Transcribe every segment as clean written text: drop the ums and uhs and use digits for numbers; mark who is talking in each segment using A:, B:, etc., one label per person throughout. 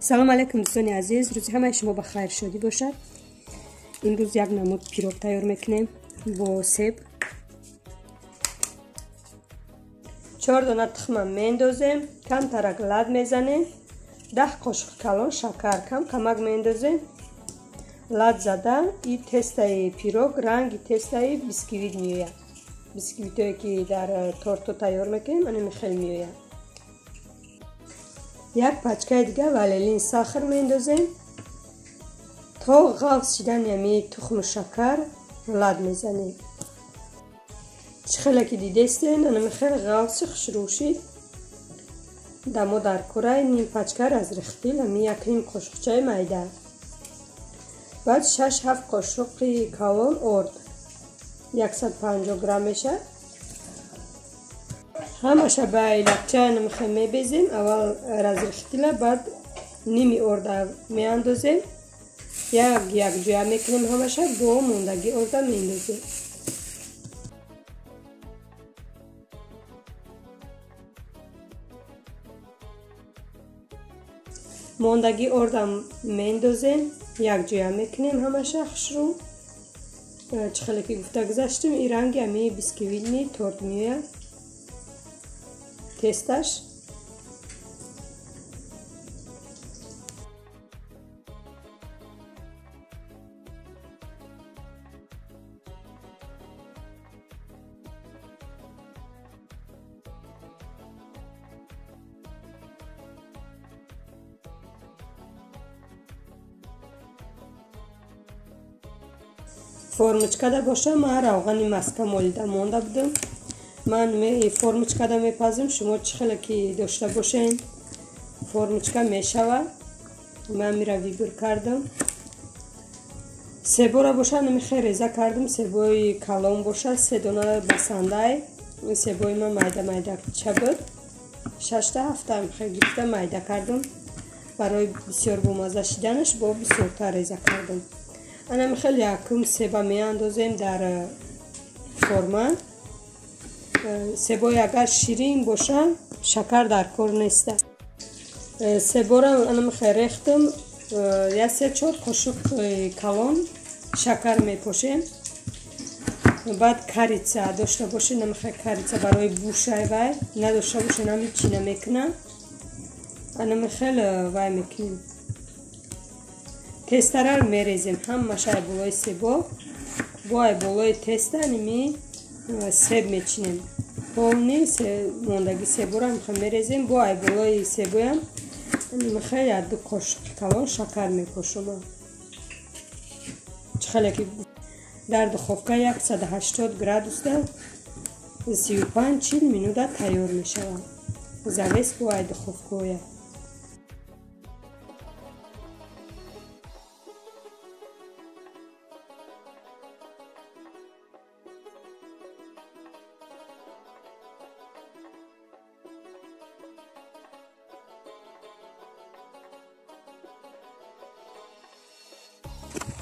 A: Салом алейкум дӯстони азиз, рӯзи ҳамаи шумо ба хайр шодӣ бошад. Имрӯз як намуд пирог тайёр мекунем бо себ. 4 дона тухма меандозем, камтарак лад мезанем, 10 қошуқ калон шакар кам камак меандозем. Лад зада и тестаи пирог ранги тестаи бисквит меояд. Бисквитое ки дар торто тайёр мекунем, ана михел меояд. Як пачкаи дига валелин сахар меандозем. То ғафз шидани ҳами тухму шакар лад мезанем. Чӣ хеле ки дидестен, ана михел ғафзи хушрӯ шид. Дамо дар кураи ним пачка разрихтил, ҳами як ним қошуқчаи майда. Баъд 6-7 қошуқи калон орд, 150 грамм мешавад. Ҳамаша ба илакча намихе мебезем. Аввал разрихтила, баъд ними орда меандозем. Як якҷоя мекунем ҳамаша, бо мондаги орда меандозем. Мондаги орда меандозем, якҷоя мекунем ҳамаша хушрӯ. Чӣ хеле ки гуфта гузаштем, и ранги ҳами бисквитни торт меояд. Тесташ формочкада боша, ман равғани маска молида монда будам. Ман формочкада мепазим, шумо чӣ хеле ки дошта бошен формочка мешавад. Ман мира вибр кардам. Себора боша намихе реза кардам, себои калон боша, 3 дона басандай. Себои ман майда майда ча буд, 6-7 михе гирифта майда кардам. Барои бисёр бомазза шиданаш бо бисёртар реза кардам. Ана михел якум себа меандозем дар форма. Себои агар ширин боша, шакар дар кор неста. Себора ана михел рехтам, 3-4 қошуқ калон шакар мепошем. Баъд карица дошта боше, намихел карица барои бушай вай, надошта боше нами чӣ намекунам. Ана михел вай мекунем. Тестара мерезем ҳамаша болои себо. Бо ай болои теста ними себ мечинем. Полни мондаги себора михел мерезем, бо ай болои себоям михел 2 қошуқи калон шакар мепошам. Чӣ хеле ки дар духовка 180 градусда 35-40 минута тайёр мешавад. Завес бо ай духовкаоя.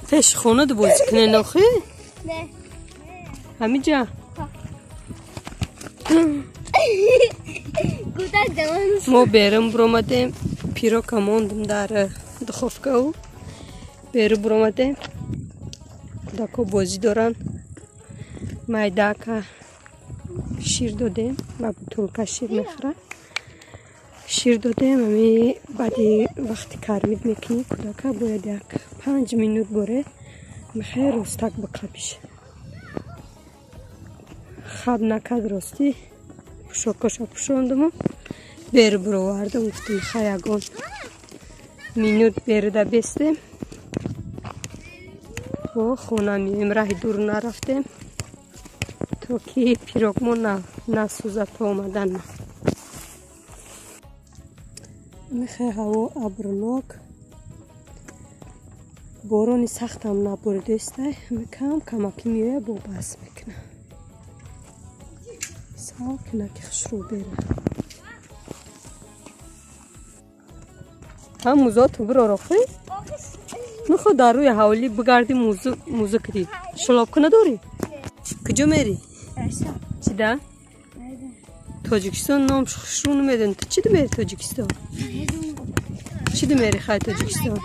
A: Пеш хона бозӣ кунен охи?
B: Не.
A: Ҳамиҷа? Мо берун буромадем, пирока мондем дар духовкау. Берун буромадем. Кӯдако бозӣ доранд. Майдака шир додем, ба бутулка шир мехӯрад. Шир додем, ами баъди вақти кармид мекунӣ кӯдака бояд як 5 минут боре мехе ростак биқабиш. Хаб накард ростӣ, пӯшокоша пӯшондуму бер буровардам, гуфтум ха ягон минут беруда бестем. Бо хона меоем, раҳи дур нарафтем, то ки пирогмо насӯзад то омадан. Михе ҳаво абрнок, борони сахтам набуридестай, кам камаки меоя, бо бас мекуна. Сал кинаки хушрӯ бера. Ҳам музоту бироро хӯй? Мехоҳ дар рӯи ҳавлӣ бигарди муза кунӣ. Шалобка надорӣ? Куҷо мерӣ? Чида? Тоҷикистон номш хушрӯ намедонӣ. Ту чӣ мери Тоҷикистон? Чӣ думери хай Тоҷикистон?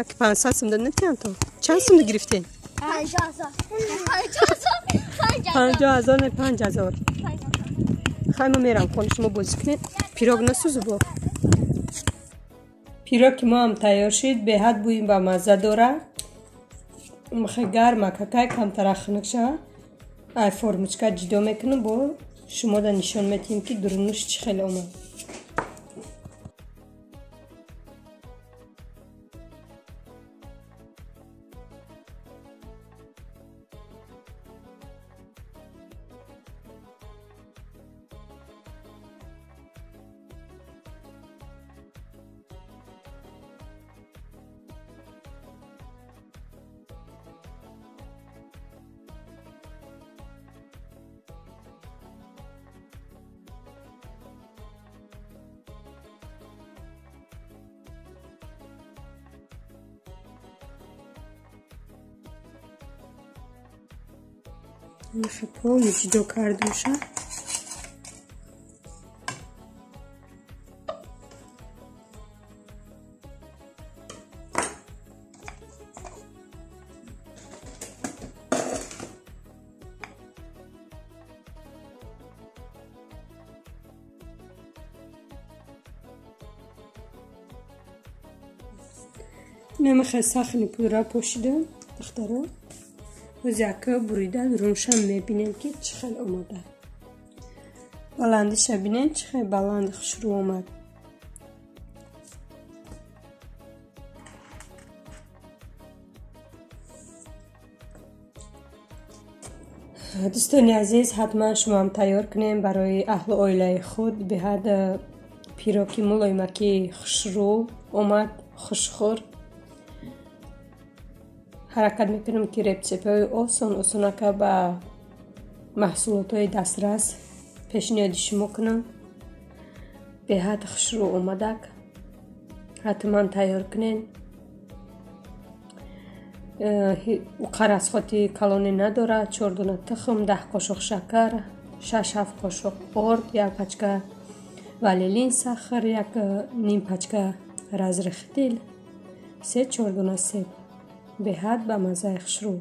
A: Як 500 сум дад натиҳанд то? Чанд сум гирифтем? 50,000 не 5,000. Хай ма мерам хона, шумо бозӣ кунед. Пирог насӯзу бо. Пироги мо ҳам тайёр шид, беҳад бӯи ба мазза дора. Мхе гарма какай камтара хунук шава. Ай формочка ҷидо мекунам, бо шумо да нишон метиҳем ки дурунуш чӣ хел омад. Полный ҷидо кардумша. Намехе сахни пудра пошидам, духтаро. Яка бурида дуруншам мебинем ки чӣ хел омода. Баландиша бинем чӣ хел баланди хушрӯ омад. Дӯстони азиз, ҳатман шумоам тайёр кунем барои аҳлу оилаи худ. Беҳад пироки мулоимаки хушрӯ омад, хушхӯр. Ҳаракат мекунам ки рецептҳои осон осонака ба маҳсулотҳои дастрас пешниҳоди шумо кунам. Беҳад хушрӯ омадак, ҳатман тайёр кунед. Уқар асхоти калоне надорад. 4 дона тухм, 10 қошуқ шакар, 6-7 қошуқ орд, 1 пачка ванилин сахар, 1,5 пачка разрыхитель, 3-4 дона себ. Беҳад ба маззаи хушрӯ.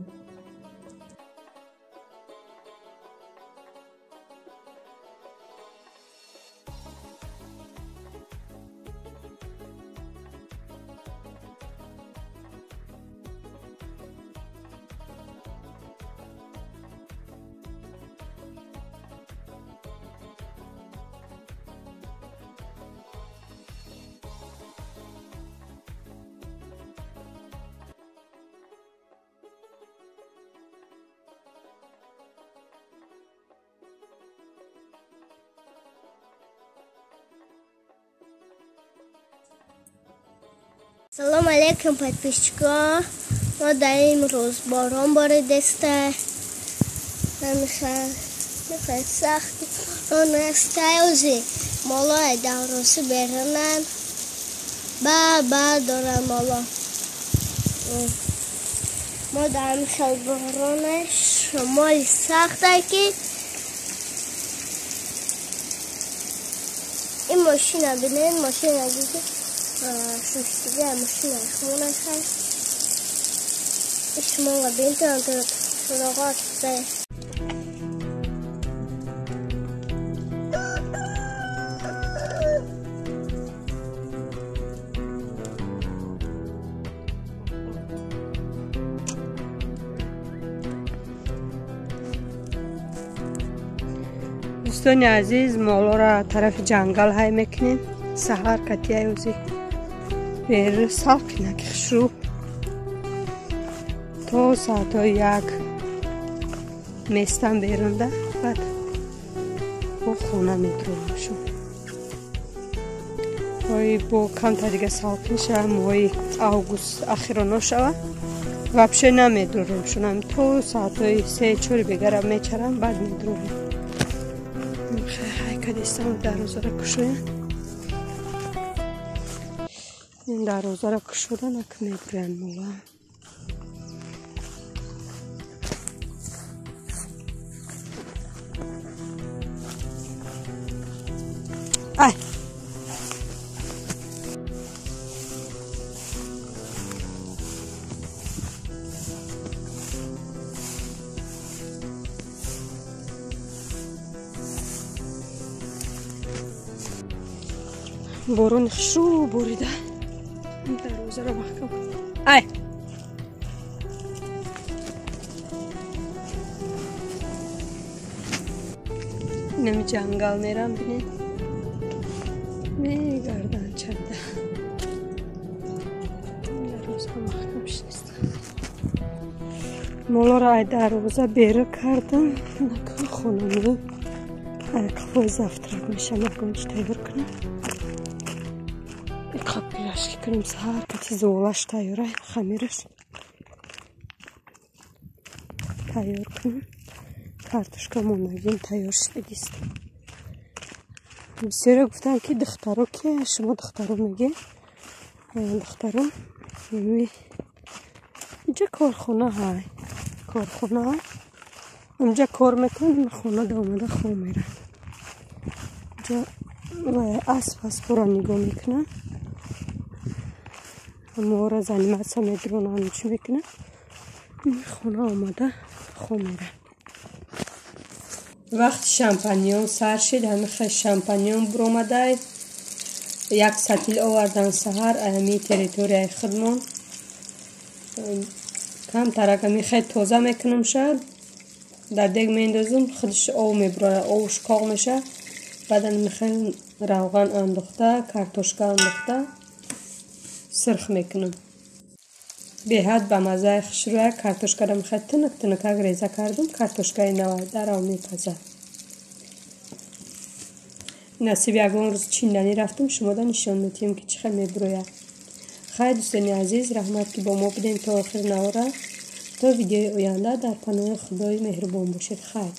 B: Салом алейкум, подписчикҳо. Мо дар имрӯз борон боридеста. Мехоҳад сахт борон аста. Ози молои давроси берунанд. Ба доранд моло. Мо дар ҳамин хел бороне шумоли сахта ки ин мошина бинед, мошина диди шуштига мошина хмона хаст. Шумо бинтон суроғот
A: Дӯстони азиз, молоро тарафи ҷангал ҳай мекунем. Саҳар катияй ози бер салқинаки хушрӯ то соатҳои 1 местам берунда, баъд бо хона медуромшон. Ой бо камтар дига салқин шава, моҳи август ахироно шава, вообще намедуромшонам. То соатҳои 3-4 бегара мечарам, баъд медуром. Ҳайкадистам дарвозаро кушоян. Ин дарвозаро кушодан ак мебурян мола. Борони хушрӯ борида. Дарвозаро маҳкам. Ай! Инами ҷангал мерам, бинед. Мегардан чанда. Дарвоза маҳкам шиниста. Молоро ай дарвоза берун кардам. Накун хона меям. Ай қафои завтрак мешам, ягон чи тайёр кунам. Қаппирашки кунем саҳар кати золаш тайёра, хамираш тайёр кунем. Картошка мондагим тайёр шудагист. Бисёре гуфтанд ки духтаро ки шумо духтаро мегӯед. Духтаро инҷа корхона ҳай. Корхона ҳай. Инҷа кор мекунанд, хона да омада хоб меранд. Инҷа асп аспора нигоҳ мекунанд. Моро заниматься медронанд, чӣ мекунанд. Хона омада хоб меранд. Вақти шампаньон сар шид, ҳамин шампаньон буромадай. Як сатил овардан саҳар ҳамин территорияи худмон. Камтарак ҳамин хел тоза мекунам шад. Дар дег меандозам, худаш ов мебурад, овш коғ мешавад. Баъдан ҳамин хел равған андохта, картошка андохта сирх мекунам. Беҳад ба маззаи хушрӯя. Картошкаро мехоҳед тунук тунукак реза кардам, картошкаи нава дарав мепазад. Насиб ягон рӯз чинданӣ рафтам, шумода нишон медиҳем ки чӣ хел мебурояд. Хайр, дӯстони азиз, раҳмат ки бо мо будем то охири навора. То видеои оянда дар паноҳи Худои меҳрубон бошед. Хайр.